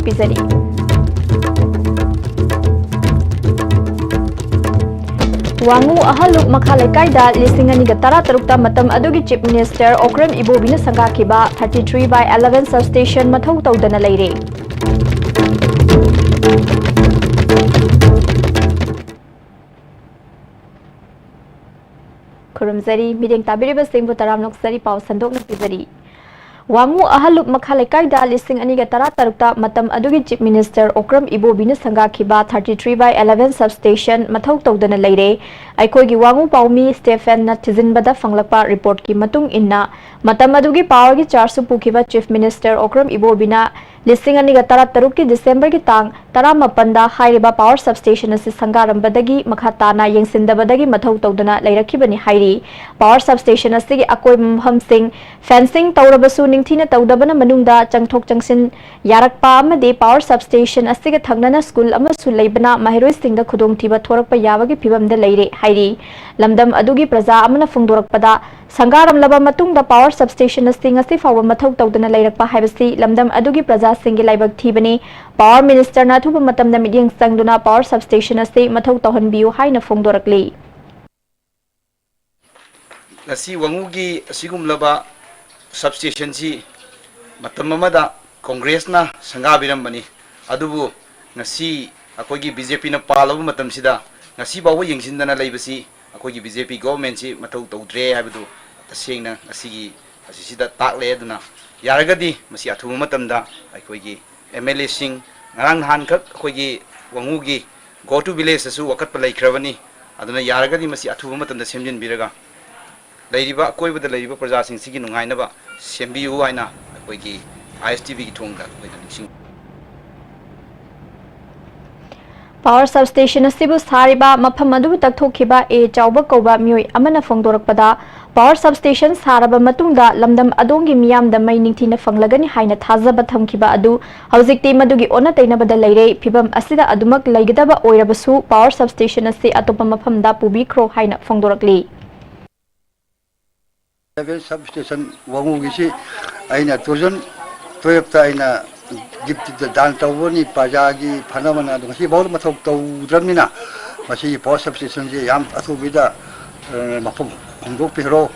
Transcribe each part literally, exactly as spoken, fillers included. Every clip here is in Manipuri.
ꯄꯤꯖꯔꯤ꯫ ꯋꯥꯉꯨ ꯑꯍꯜꯂꯨꯞ ꯃꯈꯥ ꯂꯩꯀꯥꯏꯗ ꯂꯤꯁꯤꯡ ꯑꯅꯤꯒ ꯇꯔꯥꯇꯔꯨꯛꯇ ꯃꯇꯝ ꯑꯗꯨꯒꯤ Chief Minister ꯑꯣꯀ꯭ꯔꯝ ꯏꯕꯣꯕꯤꯅ ꯁꯪꯒꯥꯈꯤꯕ thirty three by eleven substation ꯃꯊꯧ ꯇꯧꯗꯅ ꯂꯩꯔꯦ꯫ ꯈꯨꯔꯨꯝꯖꯔꯤ꯫ ꯃꯤꯠꯌꯦꯡ ꯇꯥꯕꯤꯔꯤꯕꯁꯤꯡꯕꯨ ꯇꯔꯥꯝꯅ ꯑꯣꯛꯆꯔꯤ꯫ ꯄꯥꯎ ꯁꯟꯗꯣꯛꯅ ꯄꯤꯖꯔꯤ꯫ ꯋꯥꯉꯨ ꯑꯍꯜꯂꯨꯞ ꯃꯈꯥ ꯂꯩꯀꯥꯏꯗ ꯂꯤꯁꯤꯡ ꯑꯅꯤꯒ ꯇꯔꯥꯇꯔꯨꯛꯇ ꯃꯇꯝ ꯑꯗꯨꯒꯤ Chief Minister ꯑꯣꯀ꯭ꯔꯝ ꯏꯕꯣꯕꯤꯅ ꯁꯪꯒꯥꯈꯤꯕ thirty three by eleven substation ꯃꯊꯧ ꯇꯧꯗꯅ ꯂꯩꯔꯦ꯫ ꯑꯩꯈꯣꯏꯒꯤ ꯋꯥꯉꯨ ꯄꯥꯎꯃꯤ ꯁ꯭ꯇꯦꯐꯦꯟꯅ ꯊꯤꯖꯤꯟꯕꯗ ꯐꯪꯂꯛꯄ reportꯀꯤ ꯃꯇꯨꯡ ꯏꯟꯅ, ꯃꯇꯝ ꯑꯗꯨꯒꯤ powerꯒꯤ chargeꯁꯨ ꯄꯨꯈꯤꯕ Chief Minister ꯑꯣꯀ꯭ꯔꯝ ꯏꯕꯣꯕꯤꯅ ꯂꯤꯁꯤꯡ ꯑꯅꯤꯒ ꯇꯔꯥꯇꯔꯨꯛꯀꯤ Decemberꯒꯤ ꯇꯥꯡ ꯇꯔꯥꯃꯥꯄꯟꯗ ꯍꯥꯏꯔꯤꯕ power substation ꯑꯁꯤ ꯁꯪꯒꯥꯔꯝꯕꯗꯒꯤ ꯃꯈꯥ ꯇꯥꯅ ꯌꯦꯡꯁꯤꯟꯗꯕꯗꯒꯤ ꯃꯊꯧ ꯇꯧꯗꯅ ꯂꯩꯔꯛꯈꯤꯕꯅꯤ ꯍꯥꯏꯔꯤ꯫ Power substation ꯑꯁꯤꯒꯤ ꯑꯀꯣꯏꯕ ꯃꯐꯝꯁꯤꯡ fencing ꯇꯧꯔꯕꯁꯨ ꯅꯤꯡꯊꯤꯅ ꯇꯧꯗꯕꯅ ꯃꯅꯨꯡꯗ ꯆꯪꯊꯣꯛ ꯆꯪꯁꯤꯟ ꯌꯥꯔꯛꯄ ꯑꯃꯗꯤ power substation ꯑꯁꯤꯒ ꯊꯪꯅꯅ school ꯑꯃꯁꯨ ꯂꯩꯕꯅ ꯃꯍꯩꯔꯣꯏꯁꯤꯡꯗ ꯈꯨꯗꯣꯡꯊꯤꯕ ꯊꯣꯔꯛꯄ ꯌꯥꯕꯒꯤ ꯐꯤꯚꯝꯗ ꯂꯩꯔꯦ ꯍꯥꯏꯔꯤ꯫ ꯂꯝꯗꯝ ꯑꯗꯨꯒꯤ ꯄ꯭ꯔꯖꯥ ꯑꯃꯅ ꯐꯣꯡꯗꯣꯔꯛꯄꯗ, ꯁꯪꯒꯥꯔꯝꯂꯕ ꯃꯇꯨꯡꯗ power substation ꯑꯁꯤ ꯉꯁꯤ ꯐꯥꯎꯕ ꯃꯊꯧ ꯇꯧꯗꯅ ꯂꯩꯔꯛꯄ ꯍꯥꯏꯕꯁꯤ ꯂꯝꯗꯝ ꯑꯗꯨꯒꯤ ꯄ꯭ꯔꯖꯥꯁꯤꯡꯒꯤ ꯂꯥꯏꯕꯛ ꯊꯤꯕꯅꯤ꯫ Power Ministerꯅ ꯑꯊꯨꯕ ꯃꯇꯝꯗ ꯃꯤꯠꯌꯦꯡ ꯆꯪꯗꯨꯅ power substation ꯑꯁꯤ ꯃꯊꯧ ꯇꯧꯍꯟꯕꯤꯌꯨ ꯍꯥꯏꯅ ꯐꯣꯡꯗꯣꯔꯛꯂꯤ꯫ ꯉꯁꯤ ꯋꯥꯉꯨꯒꯤ ꯑꯁꯤꯒꯨꯝꯂꯕ substationꯁꯤ ꯃꯇꯝ ꯑꯃꯗ ꯀꯣꯡꯒ꯭ꯔꯦꯁꯅ ꯁꯪꯒꯥꯕꯤꯔꯝꯕꯅꯤ꯫ ꯑꯗꯨꯕꯨ ꯉꯁꯤ ꯑꯩꯈꯣꯏꯒꯤ BJPꯅ ꯄꯥꯜꯂꯕ ꯃꯇꯝꯁꯤꯗ ꯉꯁꯤ ꯐꯥꯎꯕ ꯌꯦꯡꯁꯤꯟꯗꯅ ꯂꯩꯕꯁꯤ ꯑꯩꯈꯣꯏꯒꯤ BJP governmentꯁꯤ ꯃꯊꯧ ꯇꯧꯗ꯭ꯔꯦ ꯍꯥꯏꯕꯗꯨ ꯇꯁꯦꯡꯅ ꯉꯁꯤꯒꯤ ꯑꯁꯤꯁꯤꯗ ꯇꯥꯛꯂꯦ꯫ ꯑꯗꯨꯅ ꯌꯥꯔꯒꯗꯤ ꯃꯁꯤ ꯑꯊꯨꯕ ꯃꯇꯝꯗ ꯑꯩꯈꯣꯏꯒꯤ MLAꯁꯤꯡ, ꯉꯔꯥꯡ ꯅꯍꯥꯟꯈꯛ ꯑꯩꯈꯣꯏꯒꯤ ꯋꯥꯉꯨꯒꯤ Go to Villageꯇꯁꯨ ꯋꯥꯀꯠꯄ ꯂꯩꯈ꯭ꯔꯕꯅꯤ꯫ ꯑꯗꯨꯅ ꯌꯥꯔꯒꯗꯤ ꯃꯁꯤ ꯑꯊꯨꯕ ꯃꯇꯝꯗ ꯁꯦꯝꯖꯤꯟꯕꯤꯔꯒ ꯂꯩꯔꯤꯕ, ꯑꯀꯣꯏꯕꯗ ꯂꯩꯔꯤꯕ ꯄ꯭ꯔꯖꯥꯁꯤꯡꯁꯤꯒꯤ ꯅꯨꯡꯉꯥꯏꯅꯕ ꯁꯦꯝꯕꯤꯌꯨ ꯍꯥꯏꯅ ꯑꯩꯈꯣꯏꯒꯤ ISTVꯒꯤ ꯊꯣꯡꯗ ꯑꯩꯈꯣꯏꯅ ꯅꯤꯡꯁꯤꯡ Power substation ꯑꯁꯤꯕꯨ ꯁꯥꯔꯤꯕ ꯃꯐꯝ ꯑꯗꯨꯕꯨ ꯇꯛꯊꯣꯛꯈꯤꯕ ꯑꯦ ꯆꯥꯎꯕ ꯀꯧꯕ ꯃꯤꯑꯣꯏ ꯑꯃꯅ ꯐꯣꯡꯗꯣꯔꯛꯄꯗ, power substation ꯁꯥꯔꯕ ꯃꯇꯨꯡꯗ ꯂꯝꯗꯝ ꯑꯗꯣꯝꯒꯤ ꯃꯤꯌꯥꯝꯗ ꯃꯩ ꯅꯤꯡꯊꯤꯅ ꯐꯪꯂꯒꯅꯤ ꯍꯥꯏꯅ ꯊꯥꯖꯕ ꯊꯝꯈꯤꯕ ꯑꯗꯨ ꯍꯧꯖꯤꯛꯇꯤ ꯃꯗꯨꯒꯤ ꯑꯣꯟꯅ ꯇꯩꯅꯕꯗ ꯂꯩꯔꯦ꯫ ꯐꯤꯚꯝ ꯑꯁꯤꯗ ꯑꯗꯨꯃꯛ ꯂꯩꯒꯗꯕ ꯑꯣꯏꯔꯕꯁꯨ, power substation ꯑꯁꯤ ꯑꯇꯣꯞꯄ ꯃꯐꯝꯗ ꯄꯨꯕꯤꯈ꯭ꯔꯣ ꯍꯥꯏꯅ ꯐꯣꯡꯗꯣꯔꯛꯂꯤ꯫ Eleven substation ꯋꯥꯉꯨꯒꯤꯁꯤ ꯑꯩꯅ two thousand twelveꯇ ꯑꯩꯅ ꯒꯤꯐꯇ ꯗꯥꯟ ꯇꯧꯕꯅꯤ ꯄ꯭ꯔꯖꯥꯒꯤ ꯐꯅꯕꯅ꯫ ꯑꯗꯨ ꯉꯁꯤꯐꯥꯎꯗ ꯃꯊꯧ ꯇꯧꯗ꯭ꯔꯕꯅꯤꯅ ꯃꯁꯤꯒꯤ ꯄꯋꯥꯔ ꯁꯕꯁ꯭ꯇꯦꯁꯟꯁꯤ ꯌꯥꯝ ꯑꯊꯨꯕꯤꯗ, ꯑ, ꯃꯐꯝ ꯍꯣꯡꯗꯣꯛꯄꯤꯈ꯭ꯔꯣ꯫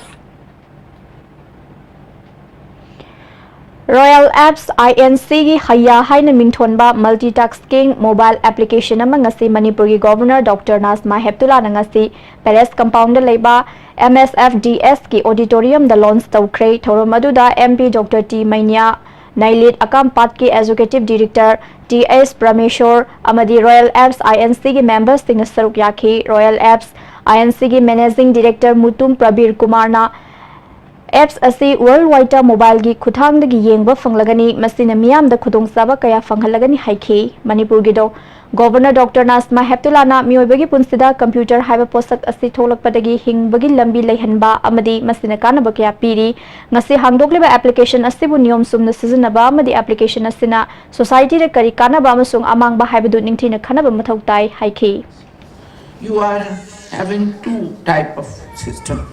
Royal Apps I N C ꯒꯤ ꯍꯩꯌꯥ ꯍꯥꯏꯅ ꯃꯤꯡꯊꯣꯟꯕ multitasking mobile application ꯑꯃ ꯉꯁꯤ ꯃꯅꯤꯄꯨꯔꯒꯤ Governor Doctor ꯅꯥꯖꯃꯥ ꯍꯦꯞꯇꯨꯂꯥꯅ ꯉꯁꯤ Palace Compound ꯗ ꯂꯩꯕ M S F D S ꯀꯤ auditorium ꯗ launch ꯇꯧꯈ꯭ꯔꯦ꯫ ꯊꯧꯔꯝ ꯑꯗꯨꯗ M P Doctor T ꯃꯩꯅ꯭ꯌꯥ, ꯅꯥꯏꯂꯤꯠ ꯑꯀꯥꯝꯄꯥꯠꯀꯤ Executive Director T S ꯄ꯭ꯔꯃꯦꯁꯣꯔ ꯑꯃꯗꯤ Royal Apps I N C ꯒꯤ members ꯁꯤꯡꯅ ꯁꯔꯨꯛ ꯌꯥꯈꯤ꯫ Royal Apps I N C ꯒꯤ Managing Director ꯃꯨꯇꯨꯝ ꯄ꯭ꯔꯕꯤꯔ ꯀꯨꯃꯥꯔꯅ apps ꯑꯁꯤ worldwide ꯇ mobile ꯒꯤ ꯈꯨꯠꯊꯥꯡꯗꯒꯤ ꯌꯦꯡꯕ ꯐꯪꯂꯒꯅꯤ, ꯃꯁꯤꯅ ꯃꯤꯌꯥꯝꯗ ꯈꯨꯗꯣꯡꯆꯥꯕ ꯀꯌꯥ ꯐꯪꯍꯜꯂꯒꯅꯤ ꯍꯥꯏꯈꯤ꯫ ꯃꯅꯤꯄꯨꯔꯒꯤ ꯗꯣ-, Governor Doctor ꯅꯥꯖꯃꯥ ꯍꯦꯞꯇꯨꯂꯥꯅ ꯃꯤꯑꯣꯏꯕꯒꯤ ꯄꯨꯟꯁꯤꯗ computer ꯍꯥꯏꯕ ꯄꯣꯠꯁꯛ ꯑꯁꯤ ꯊꯣꯛꯂꯛꯄꯗꯒꯤ ꯍꯤꯡꯕꯒꯤ ꯂꯝꯕꯤ ꯂꯩꯍꯟꯕ ꯑꯃꯗꯤ ꯃꯁꯤꯅ ꯀꯥꯟꯅꯕ ꯀꯌꯥ ꯄꯤꯔꯤ꯫ ꯉꯁꯤ ꯍꯥꯡꯗꯣꯛꯂꯤꯕ application ꯑꯁꯤꯕꯨ ꯅꯤꯌꯣꯝ ꯆꯨꯝꯅ ꯁꯤꯖꯤꯟꯅꯕ ꯑꯃꯗꯤ application ꯑꯁꯤꯅ society ꯗ ꯀꯔꯤ ꯀꯥꯟꯅꯕ ꯑꯃꯁꯨꯡ ꯑꯃꯥꯡꯕ ꯍꯥꯏꯕꯗꯨ ꯅꯤꯡꯊꯤꯅ ꯈꯟꯅꯕ ꯃꯊꯧ ꯇꯥꯏ ꯍꯥꯏꯈꯤ꯫ You are having two type of system.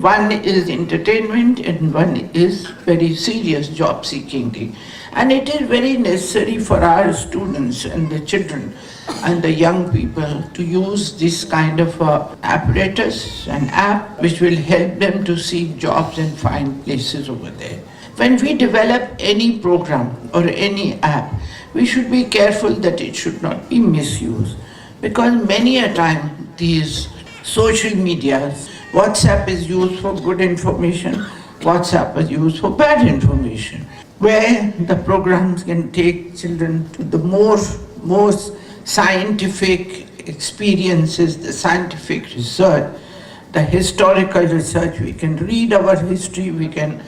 One is entertainment and one is very serious job seeking thing. And it is very necessary for our students and the children and the young people to use this kind of uh, apparatus and app which will help them to seek jobs and find places over there. When we develop any program or any app, we should be careful that it should not be misused, because many a time these social medias, WhatsApp is used for good information, WhatsApp is used for bad information, where the programs can take children to the more, most scientific experiences, the scientific research, the historical research. We can read our history, we can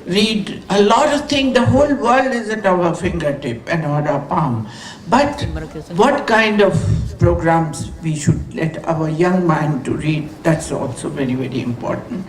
read a lot of things. The whole world is at our fingertip and on our palm. But what kind of programs we should let our young mind to read, that's also very, very important.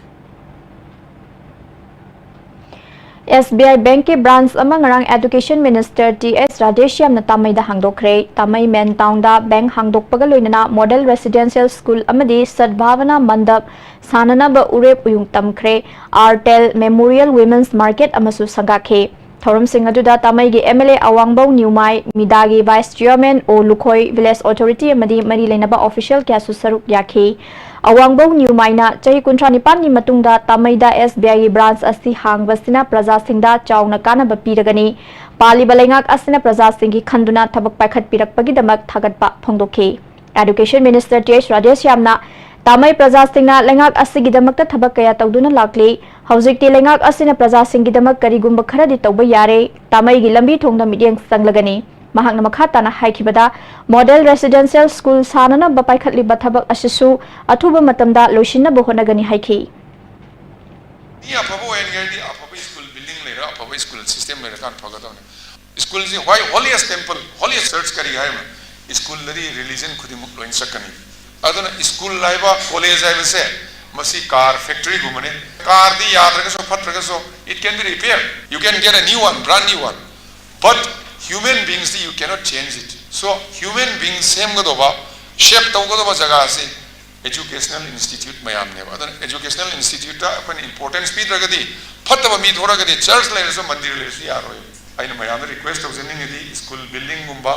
S B I Bank ꯀꯤ branch ꯑꯃ ꯉꯔꯥꯡ Education Minister T S ꯔꯥꯙꯦꯁ꯭ꯌꯥꯝꯅ ꯇꯥꯃꯩꯗ ꯍꯥꯡꯗꯣꯛꯈ꯭ꯔꯦ꯫ ꯇꯥꯃꯩ main town ꯗ bank ꯍꯥꯡꯗꯣꯛꯄꯒ ꯂꯣꯏꯅꯅ model residential school ꯑꯃꯗꯤ ꯁꯗꯚꯥꯕꯅꯥ ꯃꯟꯗꯞ ꯁꯥꯅꯅꯕ ꯎꯔꯦꯞ ꯎꯌꯨꯡ ꯇꯝꯈ꯭ꯔꯦ꯫ Airtel Memorial Women's Market ꯑꯃꯁꯨ ꯁꯪꯒꯥꯈꯤ꯫ ꯊꯧꯔꯝꯁꯤꯡ ꯑꯗꯨꯗ ꯇꯥꯃꯩꯒꯤ MLA ꯑꯋꯥꯡꯕꯧ ꯅ꯭ꯌꯨꯃꯥꯏ, ꯃꯤꯗꯥꯒꯤ Vice Chairman ꯑꯣ ꯂꯨꯈꯣꯏ, Village Authority ꯑꯃꯗꯤ ꯃꯔꯤ ꯂꯩꯅꯕ official ꯀꯌꯥꯁꯨ ꯁꯔꯨꯛ ꯌꯥꯈꯤ꯫ ꯑꯋꯥꯡꯕꯧ ꯅ꯭ꯌꯨꯃꯥꯏꯅ ꯆꯍꯤ ꯀꯨꯟꯊ꯭ꯔꯥ ꯅꯤꯄꯥꯟꯒꯤ ꯃꯇꯨꯡꯗ ꯇꯥꯃꯩꯗ SBIꯒꯤ branch ꯑꯁꯤ ꯍꯥꯡꯕꯁꯤꯅ ꯄ꯭ꯔꯖꯥꯁꯤꯡꯗ ꯆꯥꯎꯅ ꯀꯥꯟꯅꯕ ꯄꯤꯔꯒꯅꯤ꯫ ꯄꯥꯜꯂꯤꯕ ꯂꯩꯉꯥꯛ ꯑꯁꯤꯅ ꯄ꯭ꯔꯖꯥꯁꯤꯡꯒꯤ ꯈꯟꯗꯨꯅ ꯊꯕꯛ ꯄꯥꯏꯈꯠꯄꯤꯔꯛꯄꯒꯤꯗꯃꯛ ꯊꯥꯒꯠꯄ ꯐꯣꯡꯗꯣꯛꯈꯤ꯫ Education Minister T H ꯔꯥꯙꯦꯁ꯭ꯌꯥꯝꯅ ꯇꯥꯃꯩ ꯄ꯭ꯔꯖꯥꯁꯤꯡꯅ ꯂꯩꯉꯥꯛ ꯑꯁꯤꯒꯤꯗꯃꯛꯇ ꯊꯕꯛ ꯀꯌꯥ ꯇꯧꯗꯨꯅ ꯂꯥꯛꯂꯤ꯫ ꯍꯧꯖꯤꯛꯇꯤ ꯂꯩꯉꯥꯛ ꯑꯁꯤꯅ ꯄ꯭ꯔꯖꯥꯁꯤꯡꯒꯤꯗꯃꯛ ꯀꯔꯤꯒꯨꯝꯕ ꯈꯔꯗꯤ ꯇꯧꯕ ꯌꯥꯔꯦ꯫ ꯇꯥꯃꯩꯒꯤ ꯂꯝꯕꯤ ꯊꯣꯡꯗ ꯃꯤꯠꯌꯦꯡ ꯆꯪꯂꯒꯅꯤ꯫ ꯃꯍꯥꯛꯅ ꯃꯈꯥ ꯇꯥꯅ ꯍꯥꯏꯈꯤꯕꯗ, model residential school ꯁꯥꯅꯅꯕ ꯄꯥꯏꯈꯠꯂꯤꯕ ꯊꯕꯛ ꯑꯁꯤꯁꯨ ꯑꯊꯨꯕ ꯃꯇꯝꯗ ꯂꯣꯏꯁꯤꯟꯅꯕ ꯍꯣꯠꯅꯒꯅꯤ ꯍꯥꯏꯈꯤ꯫ ꯃꯤ ꯑꯐꯕ ꯑꯣꯏꯍꯟꯒꯦ ꯍꯥꯏꯗꯤ ꯑꯐꯕ school building ꯂꯩꯔ, ꯑꯐꯕ school system ꯂꯩꯔꯀꯥꯟꯗ ꯐꯒꯗꯕꯅꯤ꯫ Schoolꯁꯤ ꯍꯣꯏ, holiest temple, holiest church ꯀꯔꯤ ꯍꯥꯏꯕꯅꯣ? Schoolꯗꯗꯤ religion ꯈꯨꯗꯤꯡꯃꯛ ꯂꯣꯏꯅ ꯆꯠꯀꯅꯤ꯫ ꯑꯗꯨꯅ school ꯍꯥꯏꯕ, college ꯍꯥꯏꯕꯁꯦ ꯃꯁꯤ car factoryꯒꯨꯝꯕꯅꯤ꯫ Carꯗꯤ ꯌꯥꯗ꯭ꯔꯒꯁꯨ ꯐꯠꯇ꯭ꯔꯒꯁꯨ, it can be repaired, you can get a new one, brand new one, but human beingsꯗꯤ you cannot change it. So human being ꯁꯦꯝꯒꯗꯧꯕ, shape ꯇꯧꯒꯗꯧꯕ ꯖꯒꯥꯁꯤ educational institute ꯃꯌꯥꯝꯅꯦꯕ꯫ ꯑꯗꯨꯅ educational instituteꯇ ꯑꯩꯈꯣꯏꯅ importance ꯄꯤꯗ꯭ꯔꯒꯗꯤ, ꯐꯠꯇꯕ ꯃꯤ ꯊꯣꯔꯛꯑꯒꯗꯤ church ꯂꯩꯔꯁꯨ ꯃꯟꯗꯤꯔ ꯂꯩꯔꯁꯨ ꯌꯥꯔꯣꯏ꯫ ꯑꯩꯅ ꯃꯌꯥꯝꯗ request ꯇꯧꯖꯅꯤꯡꯉꯤꯗꯤ school buildingꯒꯨꯝꯕ,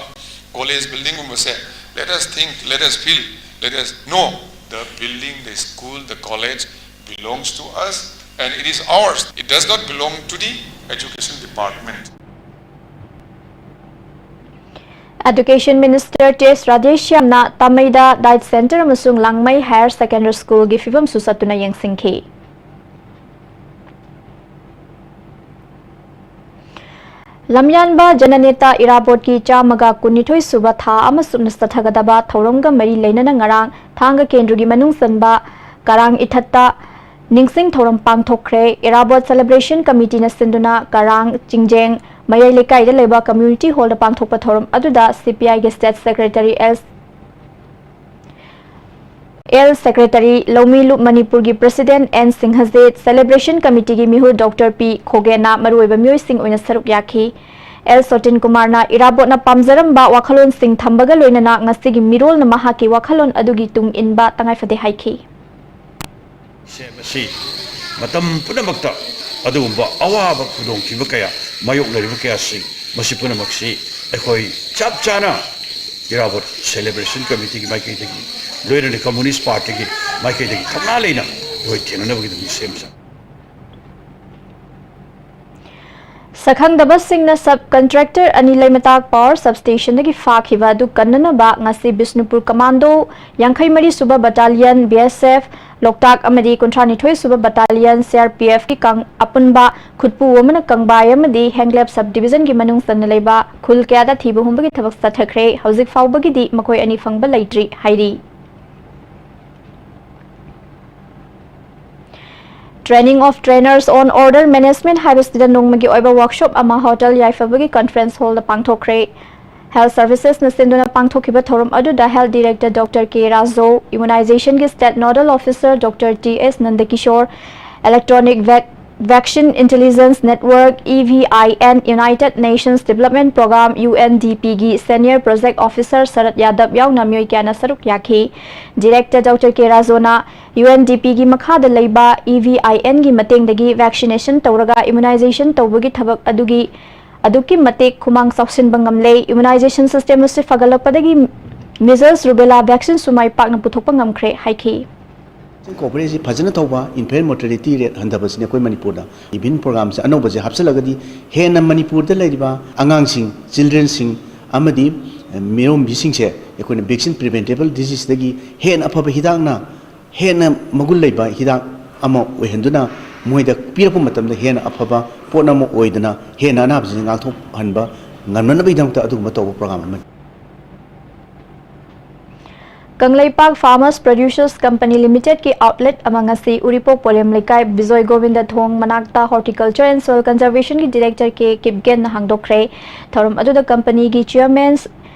college buildingꯒꯨꯝꯕꯁꯦ, let us think, let us feel, let us know the building, the school, the college belongs to us and it is ours. It does not belong to the education department. Education Minister T H ꯔꯥꯙꯦꯁ꯭ꯌꯥꯝꯅ ꯇꯥꯃꯩꯗ Diet Center ꯑꯃꯁꯨꯡ ꯂꯥꯡꯃꯩ Higher Secondary Schoolꯒꯤ ꯐꯤꯕꯝꯁꯨ ꯆꯠꯇꯨꯅ ꯌꯦꯡꯁꯤꯟꯈꯤ꯫ ꯂꯝꯌꯥꯟꯕ ꯖꯅꯅꯦꯇꯥ ꯏꯔꯥꯕꯣꯠꯀꯤ ꯆꯥꯝꯃꯒ ꯀꯨꯟꯅꯤꯊꯣꯏ ꯁꯨꯕ ꯊꯥ ꯑꯃ ꯆꯨꯞꯅ ꯆꯠꯊꯒꯗꯕ ꯊꯧꯔꯝꯒ ꯃꯔꯤ ꯂꯩꯅꯅ ꯉꯔꯥꯡ ꯊꯥꯡꯒ ꯀꯦꯟꯗ꯭ꯔꯒꯤ ꯃꯅꯨꯡ ꯆꯟꯕ ꯀꯔꯥꯡ ꯏꯊꯠꯇ ꯅꯤꯡꯁꯤꯡ ꯊꯧꯔꯝ ꯄꯥꯡꯊꯣꯛꯈ꯭ꯔꯦ꯫ ꯏꯔꯥꯕꯣꯠ celebration committeeꯅ ꯁꯤꯟꯗꯨꯅ ꯀꯔꯥꯡ, ꯆꯤꯡꯖꯦꯡ, ꯃꯌꯥꯏ ꯂꯩꯀꯥꯏꯗ ꯂꯩꯕ community hallꯗ ꯄꯥꯡꯊꯣꯛꯄ ꯊꯧꯔꯝ ꯑꯗꯨꯗ CPIꯒꯤ State Secretary L L Secretary ꯂꯧꯃꯤꯂꯨꯞ ꯃꯅꯤꯄꯨꯔꯒꯤ President N ꯁꯤꯡꯍꯖꯤꯠ, celebration committeeꯒꯤ ꯃꯤꯍꯨꯠ Doctor P ꯈꯣꯒꯦꯟꯅ ꯃꯔꯨꯑꯣꯏꯕ ꯃꯤꯑꯣꯏꯁꯤꯡ ꯑꯣꯏꯅ ꯁꯔꯨꯛ ꯌꯥꯈꯤ꯫ L ꯁꯣꯇꯤꯟ ꯀꯨꯃꯥꯔꯅ ꯏꯔꯥꯕꯣꯠꯅ ꯄꯥꯝꯖꯔꯝꯕ ꯋꯥꯈꯜꯂꯣꯟꯁꯤꯡ ꯊꯝꯕꯒ ꯂꯣꯏꯅꯅ ꯉꯁꯤꯒꯤ ꯃꯤꯔꯣꯜꯅ ꯃꯍꯥꯛꯀꯤ ꯋꯥꯈꯜꯂꯣꯟ ꯑꯗꯨꯒꯤ ꯇꯨꯡ ꯏꯟꯕ ꯇꯉꯥꯏꯐꯗꯦ ꯍꯥꯏꯈꯤ꯫ ꯁꯦ ꯃꯁꯤ ꯃꯇꯝ ꯄꯨꯝꯅꯃꯛꯇ ꯑꯗꯨꯒꯨꯝꯕ ꯑꯋꯥꯕ ꯈꯨꯗꯣꯡꯊꯤꯕ ꯀꯌꯥ ꯃꯥꯌꯣꯛꯅꯔꯤꯕ ꯀꯌꯥꯁꯤꯡ, ꯃꯁꯤ ꯄꯨꯝꯅꯃꯛꯁꯤ ꯑꯩꯈꯣꯏ ꯆꯞ ꯆꯥꯅ ꯏꯔꯥꯕꯣꯠ celebration committeeꯒꯤ ꯃꯥꯏꯀꯩꯗꯒꯤ, ꯂꯣꯏꯅꯅ Communist Partyꯒꯤ ꯃꯥꯏꯀꯩꯗꯒꯤ ꯊꯧꯅꯥ ꯂꯩꯅ ꯑꯩꯈꯣꯏ ꯊꯦꯡꯅꯅꯕꯒꯤꯗꯃꯛ ꯁꯦꯝ ꯁꯥ꯫ ꯁꯛꯈꯪꯗꯕꯁꯤꯡꯅ sub contractor ꯑꯅꯤ ꯂꯩꯃꯇꯥꯛ power substationꯗꯒꯤ ꯐꯥꯈꯤꯕ ꯑꯗꯨ ꯀꯟꯅꯅꯕ ꯉꯁꯤ ꯕꯤꯁꯅꯨꯄꯨꯔ Commando, ꯌꯥꯡꯈꯩ ꯃꯔꯤ ꯁꯨꯕ Battalion, B S F, ꯂꯣꯛꯇꯥꯛ ꯑꯃꯗꯤ ꯀꯨꯟꯊ꯭ꯔꯥ ꯅꯤꯊꯣꯏ ꯁꯨꯕ Battalion, C R P Fꯀꯤ ꯀꯥꯡ-, ꯑꯄꯨꯟꯕ ꯈꯨꯠꯄꯨ ꯑꯃꯅ ꯀꯪꯕꯥꯏ ꯑꯃꯗꯤ ꯍꯦꯡꯂꯦꯞ sub divisionꯒꯤ ꯃꯅꯨꯡ ꯆꯟꯅ ꯂꯩꯕ ꯈꯨꯜ ꯀꯌꯥꯗ ꯊꯤꯕ ꯍꯨꯝꯕꯒꯤ ꯊꯕꯛ ꯆꯠꯊꯈ꯭ꯔꯦ꯫ ꯍꯧꯖꯤꯛ ꯐꯥꯎꯕꯒꯤꯗꯤ ꯃꯈꯣꯏ ꯑꯅꯤ ꯐꯪꯕ ꯂꯩꯇ꯭ꯔꯤ ꯍꯥꯏꯔꯤ꯫ Training of Trainers on Order Management ꯍꯥꯏꯕꯁꯤꯗ ꯅꯣꯡꯃꯒꯤ ꯑꯣꯏꯕ workshop ꯑꯃ Hotel ꯌꯥꯏꯐꯕꯒꯤ conference hallꯗ ꯄꯥꯡꯊꯣꯛꯈ꯭ꯔꯦ꯫ Health Servicesꯅ ꯁꯤꯟꯗꯨꯅ ꯄꯥꯡꯊꯣꯛꯈꯤꯕ ꯊꯧꯔꯝ ꯑꯗꯨꯗ Health Director Doctor K Raju, Immunizationꯒꯤ State Nodal Officer Doctor T S ꯅꯟꯗꯀꯤꯁꯣꯔ, Electronic Vac-, Vaccine Intelligence Network, E V I N, United Nations Development Programme, UNDPꯒꯤ Senior Project Officer ꯁꯔꯠ ꯌꯥꯗꯕ ꯌꯥꯎꯅ ꯃꯤꯑꯣꯏ ꯀꯌꯥꯅ ꯁꯔꯨꯛ ꯌꯥꯈꯤ꯫ Director Doctor K ꯔꯥꯖꯨꯅ UNDPꯒꯤ ꯃꯈꯥꯗ ꯂꯩꯕ EVINꯒꯤ ꯃꯇꯦꯡꯗꯒꯤ vaccination ꯇꯧꯔꯒ immunization ꯇꯧꯕꯒꯤ ꯊꯕꯛ ꯑꯗꯨꯒꯤ ꯑꯗꯨꯛꯀꯤ ꯃꯇꯤꯛ ꯈꯨꯃꯥꯡ ꯆꯥꯎꯁꯤꯟꯕ ꯉꯝꯂꯦ꯫ Immunization system ꯑꯁꯤ ꯐꯒꯠꯂꯛꯄꯗꯒꯤ measles, rubella vaccineꯁꯨ ꯃꯥꯏ ꯄꯥꯛꯅ ꯄꯨꯊꯣꯛꯄ ꯉꯝꯈ꯭ꯔꯦ ꯍꯥꯏꯈꯤ꯫ Coverage ꯐꯖꯅ ꯇꯧꯕ, infant mortality rate ꯍꯟꯊꯕꯁꯤꯅꯤ ꯑꯩꯈꯣꯏ ꯃꯅꯤꯄꯨꯔꯗ꯫ Even programmeꯁꯦ ꯑꯅꯧꯕꯁꯦ ꯍꯥꯞꯆꯤꯜꯂꯒꯗꯤ ꯍꯦꯟꯅ ꯃꯅꯤꯄꯨꯔꯗ ꯂꯩꯔꯤꯕ ꯑꯉꯥꯡꯁꯤꯡ, childrenꯁꯤꯡ ꯑꯃꯗꯤ ꯃꯤꯔꯣꯟꯕꯤꯁꯤꯡꯁꯦ ꯑꯩꯈꯣꯏꯅ vaccine preventable diseaseꯗꯒꯤ ꯍꯦꯟꯅ ꯑꯐꯕ ꯍꯤꯗꯥꯛꯅ, ꯍꯦꯟꯅ ꯃꯒꯨꯟ ꯂꯩꯕ ꯍꯤꯗꯥꯛ ꯑꯃ ꯑꯣꯏꯍꯟꯗꯨꯅ ꯃꯣꯏꯗ ꯄꯤꯔꯛꯄ ꯃꯇꯝꯗ ꯍꯦꯟꯅ ꯑꯐꯕ ꯄꯣꯠ ꯑꯃ ꯑꯣꯏꯗꯅ ꯍꯦꯟꯅ ꯑꯅꯥꯕꯁꯤꯡ ꯉꯥꯛꯊꯣꯛꯍꯟꯕ ꯉꯝꯅꯅꯕꯒꯤꯗꯃꯛꯇ ꯑꯗꯨꯒꯨꯝꯕ ꯇꯧꯕ programme ꯑꯃꯅꯤ꯫ Kangleipak Farmers Producers Company Limitedꯀꯤ outlet ꯑꯃ ꯉꯁꯤ ꯎꯔꯤꯄꯣꯛ ꯄꯣꯂꯦꯝ ꯂꯩꯀꯥꯏ ꯕꯤꯖꯣꯏ ꯒꯣꯕꯤꯟꯗ ꯊꯣꯡ ꯃꯅꯥꯛꯇ Horticulture and Soil Conservationꯒꯤ Director K ꯀꯤꯞꯒꯦꯟꯅ ꯍꯥꯡꯗꯣꯛꯈ꯭ꯔꯦ꯫ ꯊꯧꯔꯝ ꯑꯗꯨꯗ companyꯒꯤ Chairman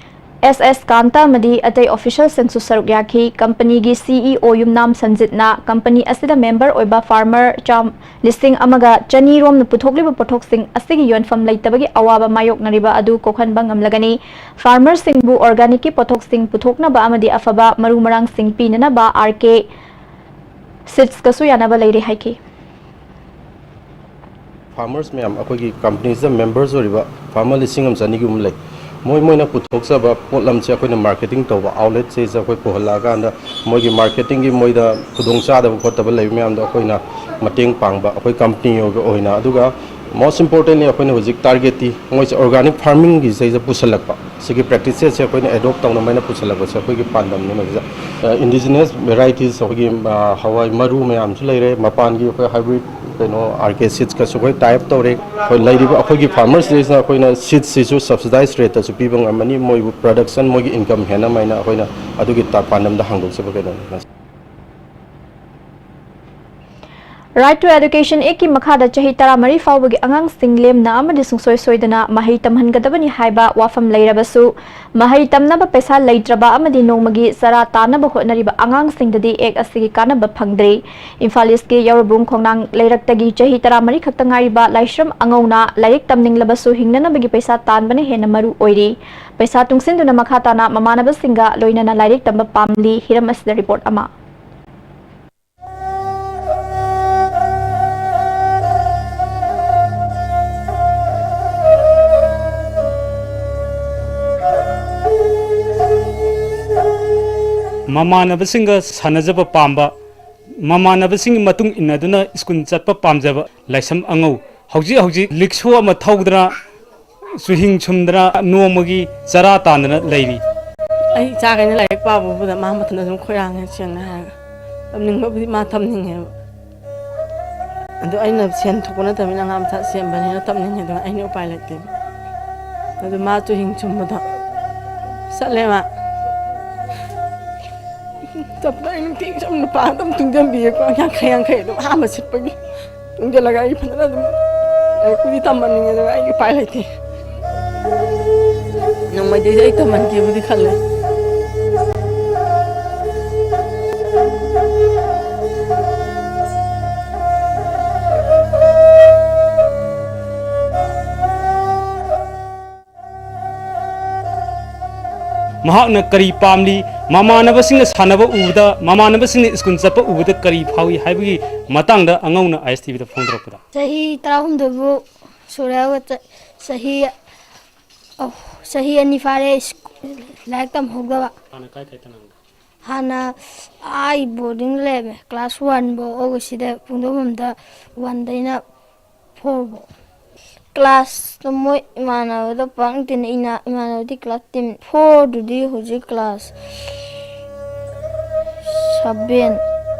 S S ꯀꯥꯟꯇ ꯑꯃꯗꯤ ꯑꯇꯩ officialꯁꯤꯡꯁꯨ ꯁꯔꯨꯛ ꯌꯥꯈꯤ꯫ Companyꯒꯤ CEO ꯌꯨꯝꯅꯥꯝ ꯁꯟꯖꯤꯠꯅ company ꯑꯁꯤꯗ member ꯑꯣꯏꯕ farmer ꯆꯥꯝ-, ꯂꯤꯁꯤꯡ ꯑꯃꯒ ꯆꯅꯤ ꯔꯣꯝꯅ ꯄꯨꯊꯣꯛꯂꯤꯕ ꯄꯣꯠꯊꯣꯛꯁꯤꯡ ꯑꯁꯤꯒꯤ ꯌꯣꯟꯐꯝ ꯂꯩꯇꯕꯒꯤ ꯑꯋꯥꯕ ꯃꯥꯌꯣꯛꯅꯔꯤꯕ ꯑꯗꯨ ꯀꯣꯛꯍꯟꯕ ꯉꯝꯂꯒꯅꯤ꯫ Farmerꯁꯤꯡꯕꯨ organicꯀꯤ ꯄꯣꯠꯊꯣꯛꯁꯤꯡ ꯄꯨꯊꯣꯛꯅꯕ ꯑꯃꯗꯤ ꯑꯐꯕ ꯃꯔꯨ ꯃꯔꯥꯡꯁꯤꯡ ꯄꯤꯅꯅꯕ R K Seedsꯀꯁꯨ ꯌꯥꯅꯕ ꯂꯩꯔꯦ ꯍꯥꯏꯈꯤ꯫ ꯐꯥꯔꯃꯔꯁ ꯃꯌꯥꯝ, ꯑꯩꯈꯣꯏꯒꯤ ꯀꯝꯄꯅꯤꯁꯤꯗ ꯃꯦꯝꯕꯔꯁ ꯑꯣꯏꯔꯤꯕ ꯐꯥꯔꯃꯔ ꯂꯤꯁꯤꯡ ꯑꯃ ꯆꯅꯤꯒꯨꯝꯕ ꯂꯩ꯫ ꯃꯣꯏ ꯃꯣꯏꯅ ꯄꯨꯊꯣꯛꯆꯕ ꯄꯣꯠꯂꯝꯁꯦ ꯑꯩꯈꯣꯏꯅ ꯃꯥꯔꯀꯦꯇꯤꯡ ꯇꯧꯕ ꯑꯥꯎꯠꯂꯦꯠꯁꯤꯗ ꯑꯩꯈꯣꯏ ꯄꯨꯍꯜꯂꯛꯑꯀꯥꯟꯗ ꯃꯣꯏꯒꯤ ꯃꯥꯔꯀꯦꯇꯤꯡꯒꯤ ꯃꯣꯏꯗ ꯈꯨꯗꯣꯡꯆꯥꯗꯕ ꯈꯣꯠꯇꯕ ꯂꯩꯕ ꯃꯌꯥꯝꯗꯣ ꯑꯩꯈꯣꯏꯅ ꯃꯇꯦꯡ ꯄꯥꯡꯕ, ꯑꯩꯈꯣꯏ ꯀꯝꯄꯅꯤ ꯑꯣꯏꯅ꯫ ꯑꯗꯨꯒ most importantly ꯑꯩꯈꯣꯏꯅ ꯍꯧꯖꯤꯛ ꯇꯥꯔꯒꯦꯠꯇꯤ ꯃꯣꯏꯁꯦ ꯑꯣꯔꯒꯥꯅꯤꯛ ꯐꯥꯔꯃꯤꯡꯒꯤ ꯁꯤꯗꯩꯗ ꯄꯨꯁꯜꯂꯛꯄ꯫ ꯁꯤꯒꯤ ꯄ꯭ꯔꯦꯛꯇꯤꯁꯦꯁꯁꯦ ꯑꯩꯈꯣꯏꯅ ꯑꯦꯗꯣꯞ ꯇꯧꯅꯕ ꯍꯥꯏꯅ ꯄꯨꯁꯜꯂꯛꯄꯁꯦ ꯑꯩꯈꯣꯏꯒꯤ ꯄꯥꯟꯗꯝꯅꯤ꯫ ꯃꯁꯤꯗ ꯏꯟꯗꯤꯖꯤꯅꯁ ꯚꯦꯔꯥꯏꯇꯤꯁ ꯑꯩꯈꯣꯏꯒꯤ, ꯑ, ꯍꯋꯥꯏ ꯃꯔꯨ ꯃꯌꯥꯝꯁꯨ ꯂꯩꯔꯦ, ꯃꯄꯥꯟꯒꯤ ꯑꯩꯈꯣꯏ ꯍꯥꯏꯕ꯭ꯔꯤꯠ ꯀꯩꯅꯣ ꯑꯥꯔ ꯀꯦ ꯁꯤꯗꯁꯀꯁꯨ ꯑꯩꯈꯣꯏ ꯇꯥꯏ ꯑꯞ ꯇꯧꯔꯦ꯫ ꯑꯩꯈꯣꯏ ꯂꯩꯔꯤꯕ ꯑꯩꯈꯣꯏꯒꯤ ꯐꯥꯔꯃꯔꯁꯤꯗꯩꯁꯤꯅ ꯑꯩꯈꯣꯏꯅ ꯁꯤꯗꯁꯤꯁꯨ ꯁꯕꯁꯤꯗꯥꯏꯁ ꯔꯦꯠꯇꯁꯨ ꯄꯤꯕ ꯉꯝꯃꯅꯤ, ꯃꯣꯏꯕꯨ ꯄ꯭ꯔꯗꯛꯁꯟ, ꯃꯣꯏꯒꯤ ꯏꯟꯀꯝ ꯍꯦꯟꯅꯕ ꯍꯥꯏꯅ ꯑꯩꯈꯣꯏꯅ ꯑꯗꯨꯒꯤ ꯇ-, ꯄꯥꯟꯗꯝꯗ ꯍꯥꯡꯗꯣꯛꯆꯕ ꯀꯩꯅꯣꯅꯤ꯫ Right to Education Act ꯀꯤ ꯃꯈꯥꯗ ꯆꯍꯤ ꯇꯔꯥꯃꯔꯤ ꯐꯥꯎꯕꯒꯤ ꯑꯉꯥꯡꯁꯤꯡ ꯂꯦꯝꯅ ꯑꯃꯗꯤ ꯁꯨꯡꯁꯣꯏ ꯁꯣꯏꯗꯅ ꯃꯍꯩ ꯇꯝꯍꯟꯒꯗꯕꯅꯤ ꯍꯥꯏꯕ ꯋꯥꯐꯝ ꯂꯩꯔꯕꯁꯨ, ꯃꯍꯩ ꯇꯝꯅꯕ ꯄꯩꯁꯥ ꯂꯩꯇ꯭ꯔꯕ ꯑꯃꯗꯤ ꯅꯣꯡꯃꯒꯤ ꯆꯔꯥ ꯇꯥꯅꯕ ꯍꯣꯠꯅꯔꯤꯕ ꯑꯉꯥꯡꯁꯤꯡꯗꯗꯤ Act ꯑꯁꯤꯒꯤ ꯀꯥꯟꯅꯕ ꯐꯪꯗ꯭ꯔꯤ꯫ ꯏꯝꯐꯥꯜ ꯏꯁꯀꯤ ꯌꯥꯎꯔꯕꯨꯡ ꯈꯣꯡꯅꯥꯡ ꯂꯩꯔꯛꯇꯒꯤ ꯆꯍꯤ ꯇꯔꯥꯃꯔꯤ ꯈꯛꯇ ꯉꯥꯏꯔꯤꯕ ꯂꯥꯏꯁ꯭ꯔꯝ ꯑꯉꯧꯅ ꯂꯥꯏꯔꯤꯛ ꯇꯝꯅꯤꯡꯂꯕꯁꯨ ꯍꯤꯡꯅꯅꯕꯒꯤ ꯄꯩꯁꯥ ꯇꯥꯟꯕꯅ ꯍꯦꯟꯅ ꯃꯔꯨ ꯑꯣꯏꯔꯤ꯫ ꯄꯩꯁꯥ ꯇꯨꯡꯁꯤꯟꯗꯨꯅ ꯃꯈꯥ ꯇꯥꯅ ꯃꯃꯥꯟꯅꯕꯁꯤꯡꯒ ꯂꯣꯏꯅꯅ ꯂꯥꯏꯔꯤꯛ ꯇꯝꯕ ꯄꯥꯝꯂꯤ꯫ ꯍꯤꯔꯝ ꯑꯁꯤꯗ ꯔꯤꯄꯣꯔꯠ ꯑꯃ꯫ ꯃꯃꯥꯟꯅꯕꯁꯤꯡꯒ ꯁꯥꯟꯅꯖꯕ ꯄꯥꯝꯕ, ꯃꯃꯥꯟꯅꯕꯁꯤꯡꯒꯤ ꯃꯇꯨꯡ ꯏꯟꯅꯗꯨꯅ ꯁ꯭ꯀꯨꯜ ꯆꯠꯄ ꯄꯥꯝꯖꯕ ꯂꯥꯏꯁ꯭ꯔꯝ ꯑꯉꯧ ꯍꯧꯖꯤꯛ ꯍꯧꯖꯤꯛ ꯂꯤꯛꯁꯣ ꯑꯃ ꯊꯧꯗꯅ, ꯆꯨꯍꯤꯡ ꯁꯨꯝꯗꯅ, ꯅꯣꯡꯃꯒꯤ ꯆꯔꯥ ꯇꯥꯟꯗꯅ ꯂꯩꯔꯤ꯫ ꯑꯩ ꯏꯆꯥꯈꯩꯅ ꯂꯥꯏꯔꯤꯛ ꯄꯥꯕ ꯎꯕꯗ ꯃꯥ ꯃꯊꯟꯇ ꯑꯗꯨꯝ ꯈꯣꯏꯔꯥꯡꯉꯦ, ꯁꯦꯡꯅ ꯍꯥꯏꯔꯒ꯫ ꯇꯝꯅꯤꯡꯕꯕꯨꯗꯤ ꯃꯥ ꯇꯝꯅꯤꯡꯉꯦꯕ꯫ ꯑꯗꯨ ꯑꯩꯅ ꯁꯦꯟ ꯊꯣꯛꯄ ꯅꯠꯇꯕꯅꯤꯅ ꯑꯉꯥꯡ ꯃꯆꯥ ꯁꯦꯝꯕꯅꯤꯅ ꯇꯝꯅꯤꯡꯉꯦ, ꯑꯗꯨꯅ ꯑꯩꯅ ꯎꯄꯥꯏ ꯂꯩꯇꯦꯕ꯫ ꯑꯗꯨ ꯃꯥ ꯆꯨꯍꯤꯡ ꯁꯨꯝꯕꯗꯣ ꯆꯠꯂꯦ ꯃꯥ꯫ ꯆꯠꯄꯗ ꯑꯩ ꯅꯨꯡꯇꯤꯒꯤ ꯁꯨꯝ ꯂꯨꯄꯥ ꯑꯗꯨꯝ ꯇꯨꯡꯖꯟꯕꯤꯌꯦꯀꯣ, ꯌꯥꯡꯈꯩ ꯌꯥꯡꯈꯩ ꯑꯗꯨꯝ ꯑꯍꯥꯟꯕ ꯁꯤꯠꯄꯒꯤ꯫ ꯇꯨꯡꯖꯜꯂꯒ ꯑꯩ ꯐꯖꯅ ꯑꯗꯨꯝ ꯂꯥꯏꯔꯤꯛꯄꯨꯗꯤ ꯇꯝꯍꯟꯅꯤꯡꯉꯦ, ꯑꯗꯨꯒ ꯑꯩ ꯎꯄꯥꯏ ꯂꯩꯇꯦ꯫ ꯅꯣꯡꯃꯩꯗꯩꯗꯤ ꯑꯩ ꯇꯝꯍꯟꯒꯦꯕꯨꯗꯤ ꯈꯜꯂꯦ꯫ ꯃꯍꯥꯛꯅ ꯀꯔꯤ ꯄꯥꯝꯂꯤ? ꯃꯃꯥꯟꯅꯕꯁꯤꯡꯅ ꯁꯥꯟꯅꯕ ꯎꯕꯗ, ꯃꯃꯥꯟꯅꯕꯁꯤꯡꯅ ꯁ꯭ꯀꯨꯜ ꯆꯠꯄ ꯎꯕꯗ ꯀꯔꯤ ꯐꯥꯎꯏ ꯍꯥꯏꯕꯒꯤ ꯃꯇꯥꯡꯗ ꯑꯉꯧꯅ ꯑꯥꯏ ꯑꯦꯁ ꯇꯤ ꯚꯤꯗ ꯐꯣꯡꯗꯣꯔꯛꯄꯗ꯫ ꯆꯍꯤ ꯇꯔꯥꯍꯨꯝꯗꯣꯏꯕꯨ ꯁꯨꯔꯦ꯫ ꯆ-, ꯆꯍꯤ, ꯑꯧ, ꯆꯍꯤ ꯑꯅꯤ ꯐꯥꯔꯦ ꯁ꯭ꯀꯨꯜ ꯂꯥꯏꯔꯤꯛ ꯇꯝꯍꯧꯗꯕ꯫ ꯍꯥꯟꯅ ꯀꯥꯏ ꯀꯥꯏ ꯇꯝꯂꯝꯒꯦ? ꯍꯥꯟꯅ ꯑꯩ ꯕꯣꯔꯗꯤꯡꯗ ꯂꯩꯔꯝꯃꯦ꯫ ꯀ꯭ꯂꯥꯁ ꯋꯥꯟ ꯐꯥꯎ ꯑꯣ ꯁꯤꯗ ꯄꯨꯡꯗꯣꯐꯝꯗ ꯋꯥꯟꯗꯩꯅ ꯐꯣꯔ ꯐꯥꯎ꯫ ꯀ꯭ꯂꯥꯁꯇ ꯃꯣꯏ ꯏꯃꯥꯟꯅꯕꯗ ꯄꯥꯛ ꯇꯤꯟꯅ-, ꯏꯅꯥ-, ꯏꯃꯥꯟꯅꯕꯗꯤ ꯀ꯭ꯂꯥꯁ ꯇꯦꯟ, ꯐꯣꯔꯗꯨꯗꯤ ꯍꯧꯖꯤꯛ ꯀ꯭ꯂꯥꯁ ꯁꯚꯦꯟ,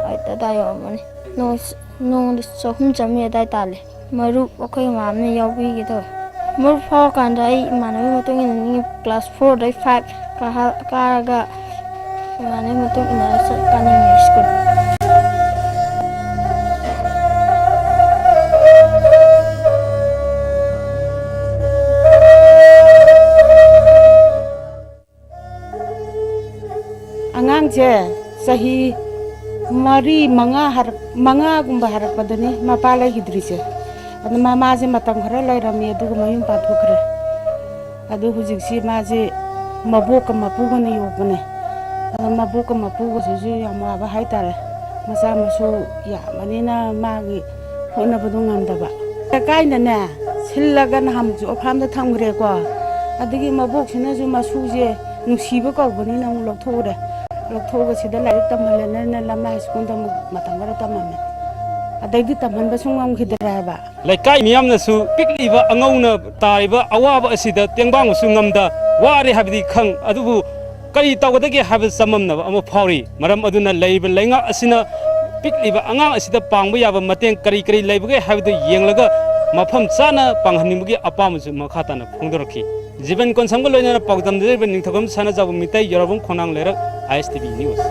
ꯑꯩꯠ ꯑꯗꯥꯏ ꯌꯧꯔꯝꯃꯅꯤ꯫ ꯅꯣꯡ-, ꯅꯣꯡꯃꯗ ꯆꯍꯨꯝ ꯆꯥꯝꯃꯔꯤ ꯑꯗꯥꯏ ꯇꯥꯜꯂꯦ꯫ ꯃꯔꯨꯞ ꯑꯩꯈꯣꯏ ꯃꯥꯝꯅ ꯌꯥꯎꯕꯤꯒꯦ ꯇꯧꯋꯦ꯫ ꯃꯔꯨꯞ ꯐꯥꯎꯔꯀꯥꯟꯗ ꯑꯩ ꯏꯃꯥꯟꯅꯕꯒꯤ ꯃꯇꯨꯡ ꯏꯟꯅ ꯅꯤꯡꯉꯤ꯫ ꯀ꯭ꯂꯥꯁ ꯐꯣꯔꯗꯩ ꯐꯥꯏꯚ ꯀꯥꯍ-, ꯀꯥꯔꯒ ꯏꯃꯥꯟꯅꯕꯒꯤ ꯃꯇꯨꯡ ꯏꯟꯅ ꯆꯠ-, ꯀꯥꯅꯤꯡꯉꯦ ꯁ꯭ꯀꯨꯜ꯫ ꯑꯉꯥꯡꯁꯦ ꯆꯍꯤ ꯃꯔꯤ, ꯃꯉꯥ ꯍꯥꯔꯛ-, ꯃꯉꯥꯒꯨꯝꯕ ꯍꯥꯔꯛꯄꯗꯅꯤ ꯃꯄꯥ ꯂꯩꯈꯤꯗ꯭ꯔꯤꯁꯦ꯫ ꯑꯗꯨ ꯃꯃꯥꯁꯦ ꯃꯇꯝ ꯈꯔ ꯂꯩꯔꯝꯃꯤ, ꯑꯗꯨꯒ ꯃꯌꯨꯝ ꯄꯥꯟꯊꯣꯛꯈ꯭ꯔꯦ꯫ ꯑꯗꯨ ꯍꯧꯖꯤꯛꯁꯤ ꯃꯥꯁꯦ ꯃꯕꯣꯛꯀ ꯃꯄꯨꯒꯅ ꯌꯣꯛꯄꯅꯦ꯫ ꯑꯗꯣ ꯃꯕꯣꯛꯀ ꯃꯄꯨꯒꯁꯤꯁꯨ ꯌꯥꯝ ꯋꯥꯕ ꯍꯥꯏꯇꯥꯔꯦ꯫ ꯃꯆꯥ ꯃꯁꯨ ꯌꯥꯝꯕꯅꯤꯅ ꯃꯥꯒꯤ ꯍꯣꯠꯅꯕꯗꯣ ꯉꯝꯗꯕ꯫ ꯂꯩꯀꯥꯏꯅꯅꯦ ꯁꯤꯜꯂꯒ ꯅꯍꯥꯟꯃꯨꯛꯁꯨ ꯑꯣꯐꯥꯝꯗ ꯊꯝꯈ꯭ꯔꯦꯀꯣ꯫ ꯑꯗꯒꯤ ꯃꯕꯣꯛꯁꯤꯅꯁꯨ ꯃꯁꯨꯁꯦ ꯅꯨꯡꯁꯤꯕ ꯀꯧꯕꯅꯤꯅ ꯑꯃꯨꯛ ꯂꯧꯊꯣꯛꯎꯔꯦ꯫ ꯂꯧꯊꯣꯛꯑꯒ ꯁꯤꯗ ꯂꯥꯏꯔꯤꯛ ꯇꯝꯍꯜꯂꯦꯅ ꯂꯝꯃꯥꯏ ꯁ꯭ꯀꯨꯜꯗ ꯑꯃꯨꯛ ꯃꯇꯝ ꯈꯔ ꯇꯝꯍꯜꯂꯦ꯫ ꯑꯗꯩꯗꯤ ꯇꯝꯍꯟꯕ ꯁꯨꯡ ꯉꯝꯈꯤꯗ꯭ꯔꯦ ꯍꯥꯏꯕ꯫ ꯂꯩꯀꯥꯏ ꯃꯤꯌꯥꯝꯅꯁꯨ ꯄꯤꯛꯂꯤꯕ ꯑꯉꯧꯅ ꯇꯥꯔꯤꯕ ꯑꯋꯥꯕ ꯑꯁꯤꯗ ꯇꯦꯡꯕꯥꯡꯕꯁꯨ ꯉꯝꯗ ꯋꯥꯔꯦ ꯍꯥꯏꯕꯗꯤ ꯈꯪ, ꯑꯗꯨꯕꯨ ꯀꯔꯤ ꯇꯧꯒꯗꯒꯦ ꯍꯥꯏꯕ ꯆꯃꯝꯅꯕ ꯑꯃ ꯐꯥꯎꯔꯤ꯫ ꯃꯔꯝ ꯑꯗꯨꯅ ꯂꯩꯔꯤꯕ ꯂꯩꯉꯥꯛ ꯑꯁꯤꯅ ꯄꯤꯛꯂꯤꯕ ꯑꯉꯥꯡ ꯑꯁꯤꯗ ꯄꯥꯡꯕ ꯌꯥꯕ ꯃꯇꯦꯡ ꯀꯔꯤ ꯀꯔꯤ ꯂꯩꯕꯒꯦ ꯍꯥꯏꯕꯗꯨ ꯌꯦꯡꯂꯒ ꯃꯐꯝ ꯆꯥꯅ ꯄꯥꯡꯍꯟꯅꯤꯡꯕꯒꯤ ꯑꯄꯥꯝꯕꯁꯨ ꯃꯈꯥ ꯇꯥꯅ ꯐꯣꯡꯗꯣꯔꯛꯈꯤ꯫ ꯖꯤꯕꯟ ꯀꯣꯟꯁꯝꯒ ꯂꯣꯏꯅꯅ ꯄꯥꯎꯗꯝꯖꯔꯤꯕ ꯅꯤꯡꯊꯧꯖꯝ ꯁꯅꯥꯖꯥꯎꯕ ꯃꯤꯇꯩ ꯌꯥꯏꯔꯤꯄꯣꯛ ꯈꯣꯡꯅꯥꯡ ꯂꯩꯔꯛ, ꯑꯥꯏ ꯑꯦꯁ ꯇꯤ ꯚꯤ ꯅ꯭ꯌꯨꯁ꯫